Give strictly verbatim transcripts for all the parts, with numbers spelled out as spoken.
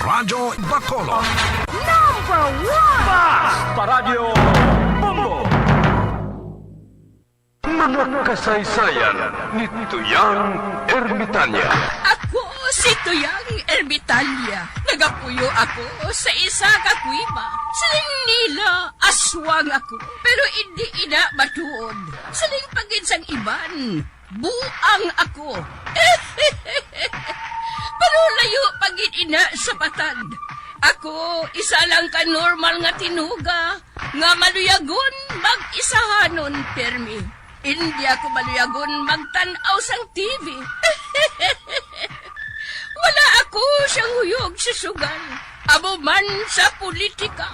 Radyo Bacolod. Number one! Basta Radyo Bombo! Mga kasaysayan ni Tuyang Ermitanya. Ako si Tuyang Ermitanya. Nagapuyo ako sa isa ka kuweba. Siling nila, aswang ako. Pero indi ina matuod. Siling pa gid sang iban, buang ako. Pero layo pa gid ina sa patad. Ako, isa lang ka normal nga tinuga nga maluyagon mag-isahanon pirmi. Indi ako maluyagon magtan-aw sang T V. Wala ako siyang huyog sa sugal, amo man sa politika.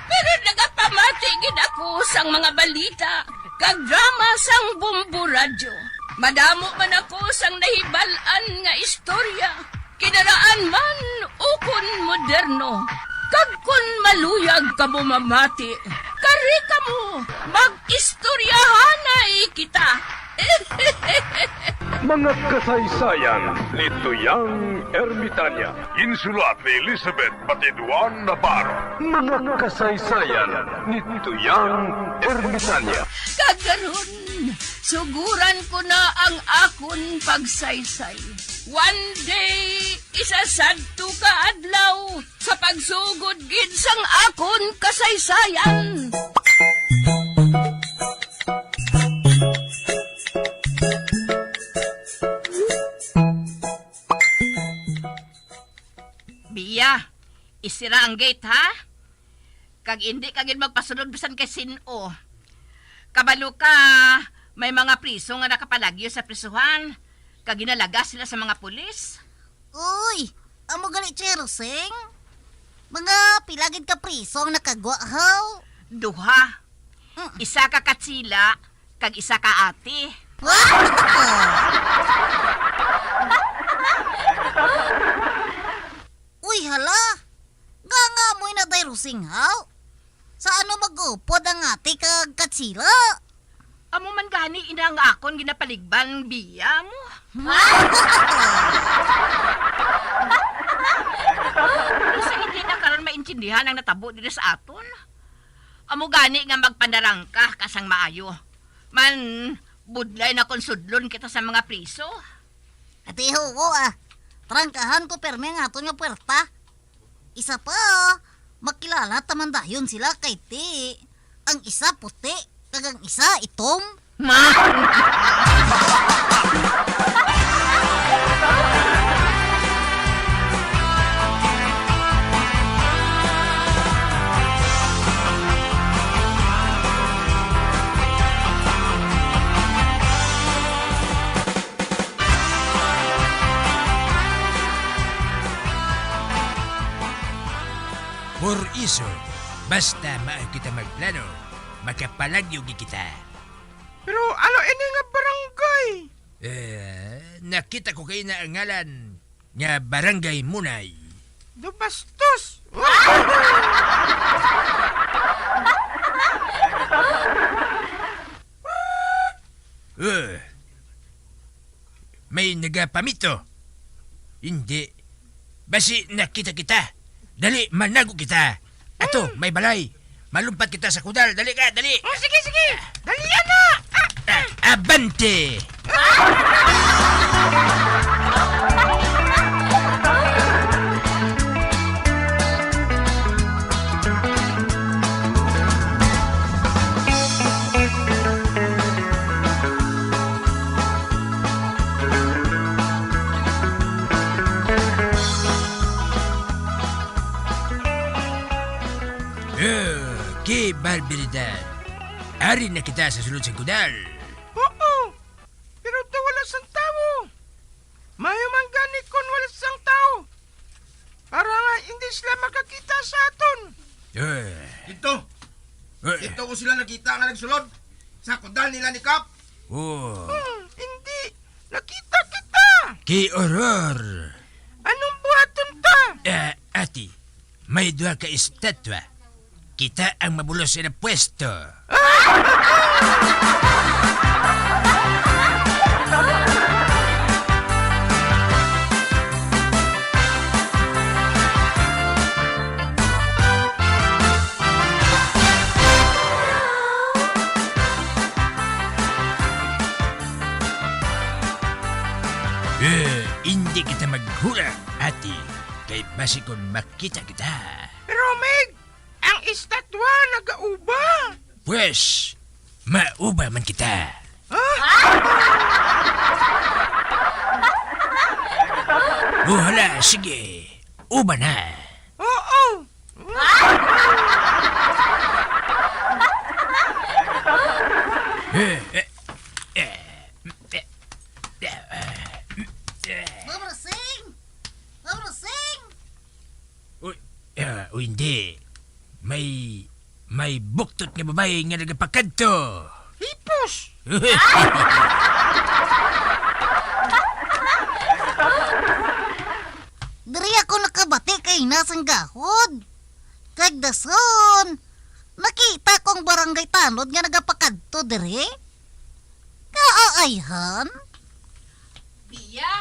Pero nagapamati gid ako sang mga balita kag drama sang Bombo Radyo. Madamo man ako sang nahibal-an nga istorya, kinaraan man ukon moderno. Kag kon maluyag kamo mamati, kari kamo, mag-istoryahanay kita. Mga kasaysayan ni Tuyang Ermitanya. Ginsulat ni Elizabeth Batiduan Navarro. Mga kasaysayan ni Tuyang Ermitanya. Kag karon, suguran ko na ang akon pagsaysay. One day, isa sadto ka adlaw, sa pagsugod gid sang akon kasaysayan. Biya, isira ang gate, ha? Kag indi ka gid magpasulod bisan kay sin-o. Kabalo ka, may mga priso nga nakapalagyo sa prisuhan, kag ginalagas sila sa mga pulis. Uy, amo gali, Cherosing? Mga pila gid ka priso ang nakagwa, haw? Duha. Mm. Isa ka katsila, kag isa ka ate. What? Uy, hala! Nga nga mo na day, Rosing, haw? Sa ano mag-upod ang ate kag katsila? Amo man gani ina nga akon ginapaligban, biya mo. Sa hindi na karon maintindihan ang natabo diri sa aton. Amo gani nga magpandarangka ka sang maayo. Man, budlay na kon sudlon kita sa mga priso. Ati, huo, ah. Trangkahan ko permi ang aton nga puwerta. Isa pa, makilala ta man dayon sila kay ti ang isa puti kag ang isa itom. Ma! Por iso, basta maayo kita magplano, makapalagyo gid kita. Pero ano ini nga barangay? Eh, nakita ko kay na ang ngalan nga Barangay Munay. Do bastos! Eh, may nagapamito. Hindi. Basi nakita kita. Dali, manago kita. Ato, may balay. Malumpat kita sa kudal. Dali ka, dali. Oh, sige, sige. Dali na. Ah, ah. Ah, abante. Eh, ki barbaridad. Ari na kita sa sulod sang kudal. Oo, pero daw wala sang tawo. Mayo man gani kon wala sang tawo. Para nga hindi sila makakita sa aton. Eh. Dito. Eh. Dito ko sila nakita nga nagsulod sa kudal nila ni Kap. Oh. Hmm, hindi. Nakita kita. Ki horror. Anong buhaton ta? Eh, ati, may duha ka estatwa. Kita ang mabulos sa pwesto. Eh, hindi kita maghulag, ate, kay basi kon makita kita. Pero, Meg, ang estatwa nagauba. Pwes, mauba man kita. Ah? O, hala, sige. Uba na. Oo. Eh, eh, eh, eh, eh, eh. Ma'am Rosing! Ma'am Rosing! Uy, ah, uy, hindi. May, may buktot nga babayi nga nagapakadto. Hipos! Diri ako nakabati kay ina sang gahod. Kag dason, nakita ko ang barangay tanod nga nagapakadto diri. Kaayhan? Bia?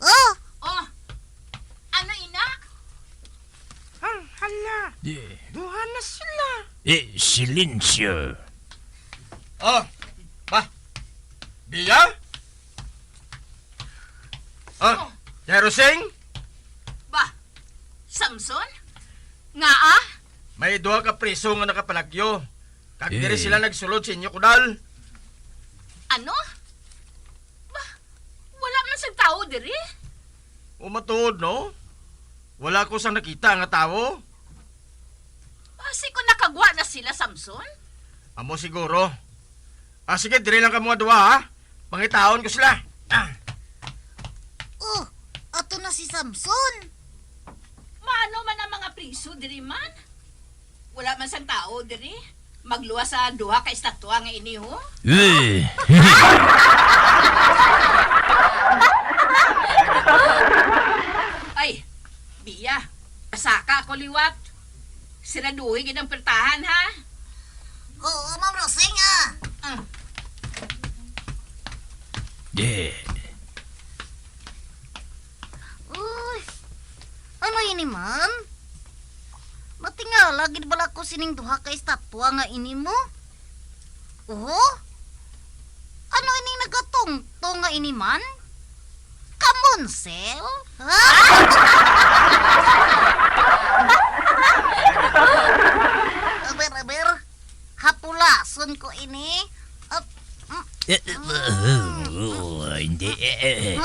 Oh! Oh! Ano, ina? Ang hala. Eh. Duha na sila. Eh, silensyo. Oh, ba? Bia? Oh, Oh. Jerusing? Ba? Samson? Ngaa? May duha ka priso nga nakapalagyo. Kag diri Eh. sila nagsulod sa inyo, Kudal. Ano? Ba, wala man sang tawo diri? O, matuod, no? Wala ko sang nakita nga tawo. Basi ko nakagwa na sila, Samson? Amo siguro. Ah, sige, diri lang kamo nga duha, ha? Pangitaon ko sila. Ah. Oh, ato na si Samson. Maano man ang mga priso diri man? Wala man sang tawo diri. Magluwas sa duha ka estatwa nga ini, ho? Eh. Ay, Bia, pasaka ako liwat. Siraduhi gid ang pertahan, ha? Oo, Ma'am Rosing, ah. Ah. Yeah. Uy, ano ini man? Matingala gid bala ko sining duha ka estatwa nga ini mo? Oh? Ano ini nagatungtong nga ini man? Kamonsel? Aber, aber. Hapulason ko ini. Ap-, mm. Eh, eh, oh, hindi, eh, eh, eh.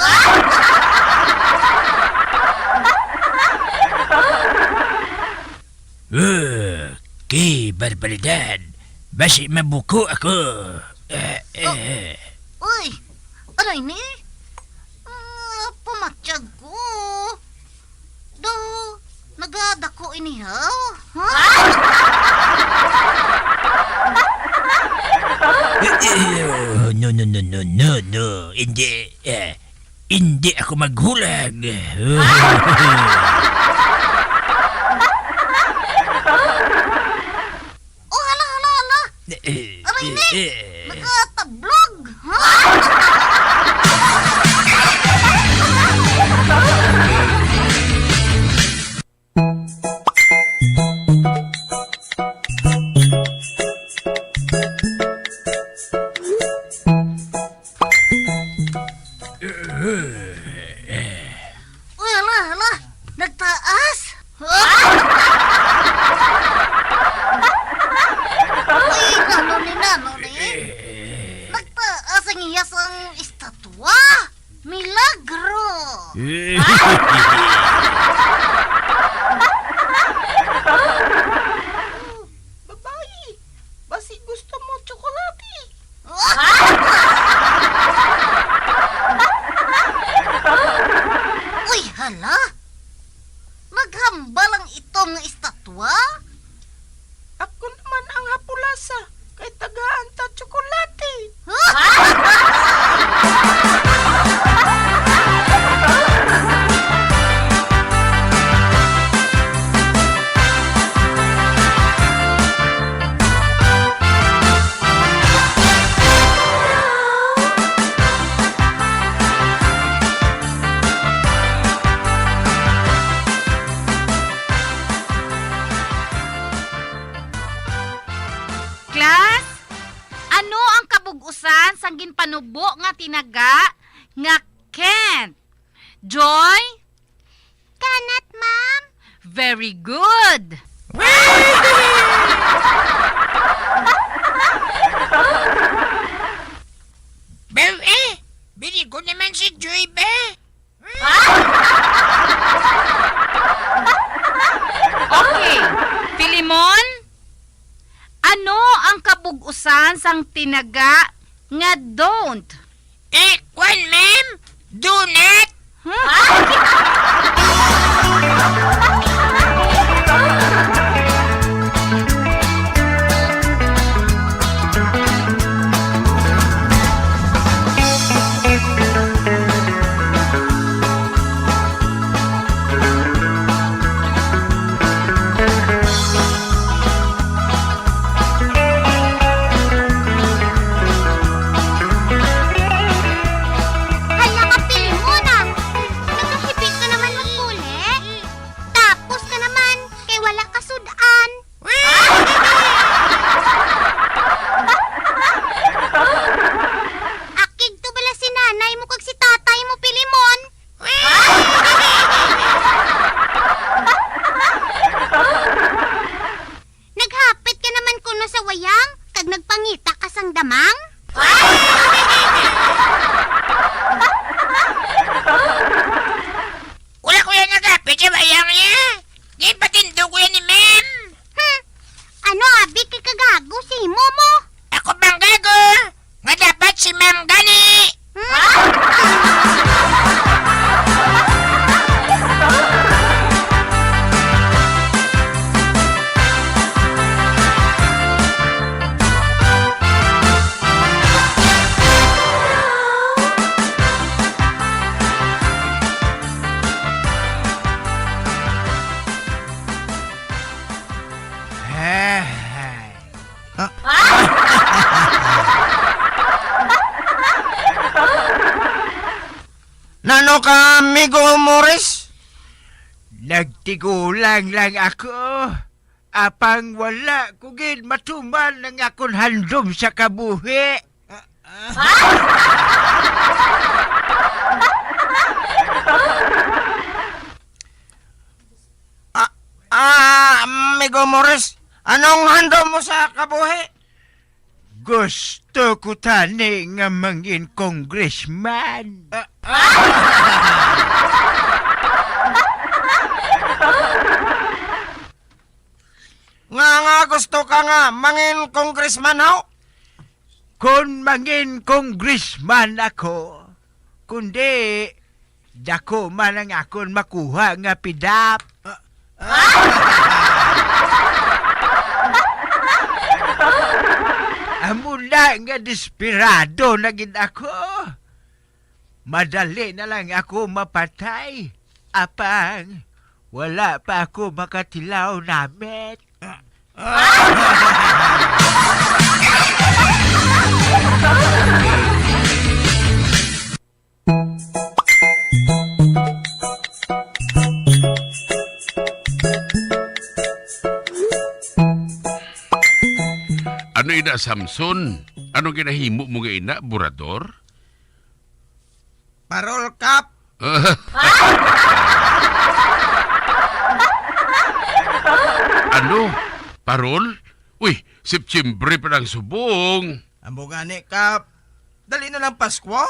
Ah, ki barbaridad. Basi mabuko ako. Eh, eh. Oh. Uy, ano ini? Ah, pamatyag ko. Daw, nagadako ini, ha? Ha? Eh, eh, oh, no, no, no, no, no, no. Hindi, eh, hindi ako maghulag. Oh, hala, hala, hala. Eh, eh, Aray, eh, ni! Eh. Nakatablog! Ha? Uy, hala, hala. Nagtaas. Uy, nano ni, nano ni? Nagtaas ang iya sang estatwa. Milagro. Babayi, basi gusto mo tsokolate? Uy, hala! Naghambal ang itom nga estatwa? Ako naman ang hapulasa, kay tagaan ta tsokolate. Class, ano ang kabug-usan sang ginpanubo nga tinaga nga can't. Joy? Cannot, ma'am. Very good. Well, eh, very good naman si Joy, be. Okay. Filemon, ano ang kabug-usan sang tinaga nga don't? Eh, kwan, ma'am. Donut. Hmm? Hala ka, Filemon, ah! Nagahibit ka naman magpuli. Tapos ka naman, kay wala ka sud-an. Akig to bala si nanay mo kag si tatay mo, Filemon? Naghapit ka naman kuno sa wayang kag nagpangita ka sang damang? Wala ko yan nagapit sa bayang niya. Ginpatindog ko yan ni Ma'am. Hmm. Ano abi kay kagago si imo mo? Ako bang gago? Nga dapat si Ma'am gani. Hmm? Ay. Ah. Nano ka, Amigo Morris? Nagtigulang lang ako. Apang wala ko gid matuman ang akon handom sa kabuhi. Ah, ah. Ah, ah, Amigo Morris, anong handom mo sa kabuhi? Gusto ko tani nga mangin congressman. Ah, ah. Nga, nga gusto ka nga mangin congressman, haw? Kon mangin congressman ako, kundi dako man ang akon makuha nga pidap. Ah, ah. Amo na nga desperado na gid ako. Madali na lang ako mapatay, apang wala pa ako makatilaw namit. Ano ina, Samson? Ano ginahimo mo nga ina, Burador? Parol, Kap. Ano? Parol? Uy, September pa lang subong. Amo gani, Kap. Dali na lang Pasko.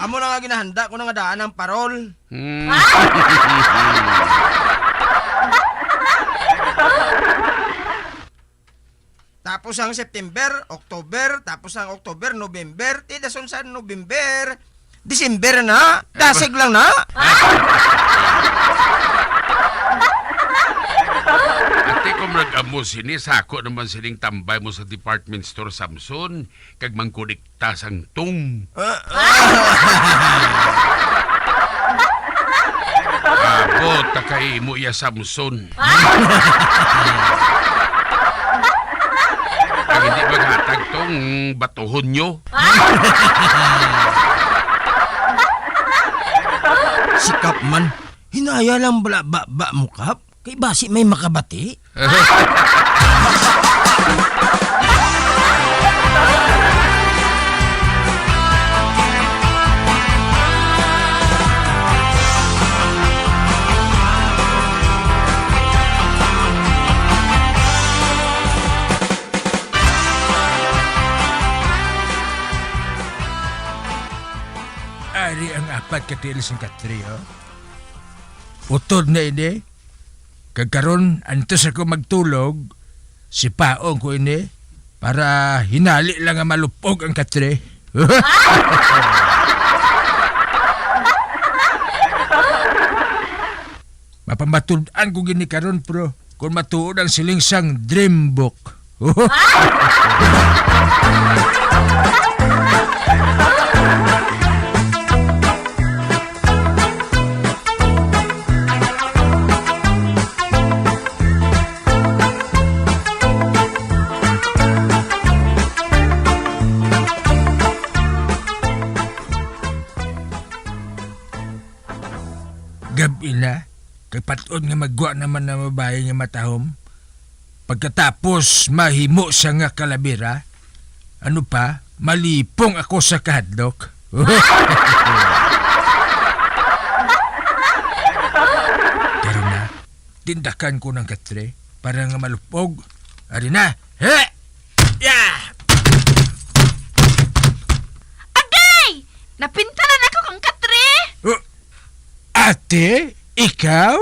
Amo na nga ginahanda ko na nga daan ang parol. Hmm. Tapos ang September, October, tapos ang October, November, ti dason sa November, December na, dasig lang na. Ate, kung nag-amo sini, sako naman sining tambay mo sa department store, Samson, kag mangkunik ta sang tong. Ah, ah. Abot ta kay imo iya, Samson. Ang hindi maghatag tong batuhon nyo. Si Kap man, hinaya lang bala ba, ba mo, Kap? Kay basi may makabati. Diri ang apat ka tiil sang katre, oh. Utod na ini. Kag karon, antes ako magtulog, sipaon ko ini para hinali lang nga malupog ang katre. Mapamatud-an ko gini karon, pro, kung matuod ang siling sang Dream Book. Gab-i na, kag pat-od nga maggwa naman ang babayi nga matahom. Pagkatapos mahimo siya nga kalabira, ano pa, malipong ako sa kahadlok. Karon na, tindakan ko ng katre para nga malupog. Ari na. He! Ya! Agay! Napintalan ako kang katre! Uh, ate? Ikaw?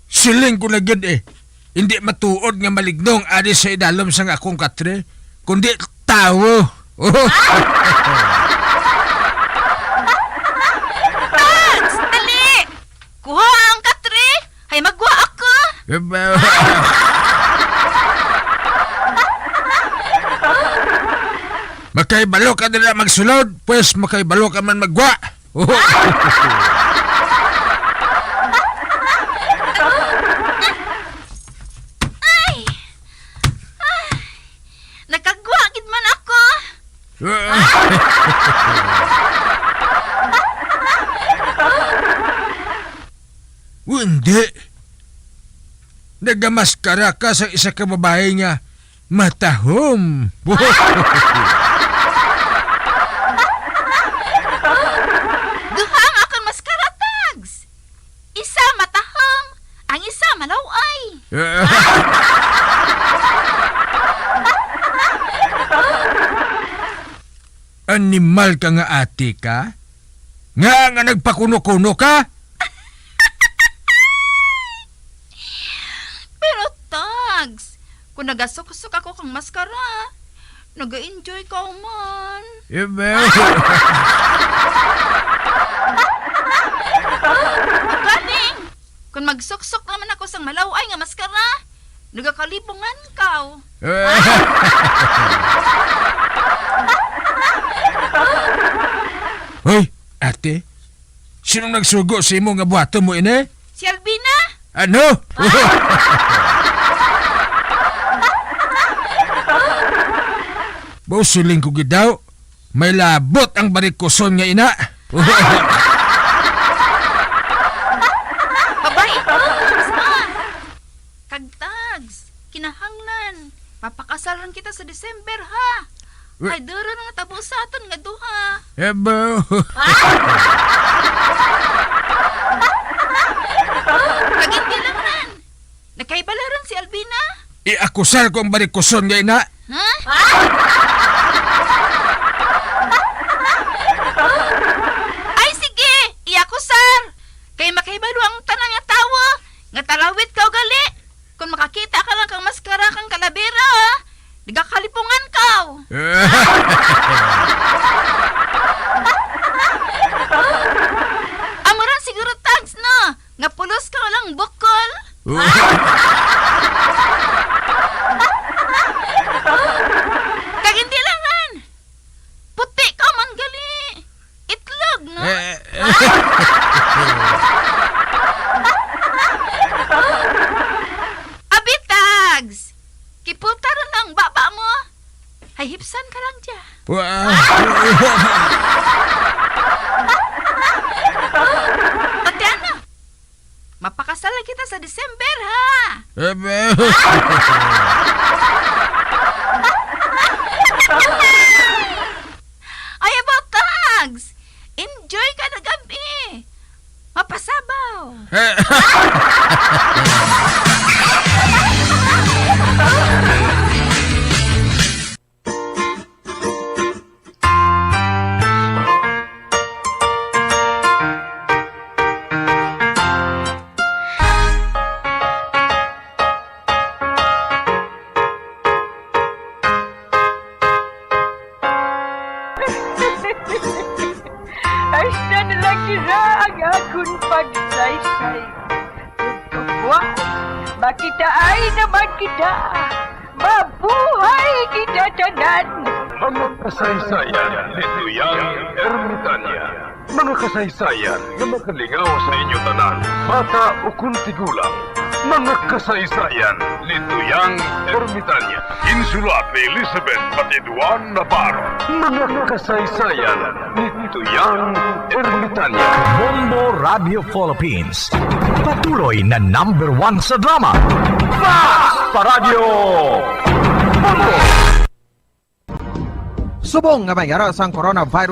Siling ko na gid eh. Hindi matuod nga maligno ang ari sa idalom sang akong katre, kundi tawo. Tag! Sandali! Kuha ang katre! Hay magwa ako! Makahibalo ka dira magsulod, pues makahibalo ka man magwa. Ay! Ay! Nakagwa gid man ako. Hindi. Nagamaskara ka sa isa ka babae nga matahom. Duha ang akon maskara, Tags. Isa matahom, ang isa malaw-ay. Animal ka nga ate ka? Nga nga nagpakuno-kuno ka? Pero, Tags, kung nagasuksok ako kang maskara, nag-enjoy ka man. Ibe. Galing! Kung magsuksok naman ako sang malaw-ay nga maskara, nagakalibungan ka. Hoy, ate, sino nagsugo sa imo nga buhaton mo ini? Si Alvina! Ano? Mao siling ko gid daw, may labot ang barikuson nga ina. Babae ko, Tags, ah. Kag Tags, kinahanglan mapakasalan kita sa December, ha? Wi- Ay, duro na nga tabo sa aton nga duha. Ebo. Kag hindi lang ran. Nakaibalaran si Alvina? Iakusar ko ang barikuson nga ina. Ha? Ay, sige! Iakusar! Kay makahibalo ang tanan nga tawo nga talawit ka ugali. Kung makakita ka lang kang maskara kang kalabera, ha? Nagakalipungan ka. Amo ra siguro, Tags, no? Nga pulos ka lang bukol. Kag hindi lang ran. Puti ka man gali. Itlog, no? Eh. Abi, Tags! Kiputa ra lang baba mo. Hay, hipsan ka lang dya. Wa- Pati ano? Mapakasal na kita sa December, ha? Ebe. Ay, about Tags! Enjoy ka na gabi! Mapasabaw! Eh. Pakitaay naman kita. Mabuhay kita tanan. Mga kasaysayan ni Tuyang Ermitanya. Mga kasaysayan nga makalingaw sa inyo tanan, bata o kun tigulang. Mga kasaysayan ni Tuyang Ermitanya. Insulat ni Elizabeth Patiduan Navarro. Mga kasaysayan ni Tuyang Ermitanya. Bombo Radio Philippines. Patuloy na number one sa drama. Fast pa Radyo Bombo! Subong nga may ara sang coronavirus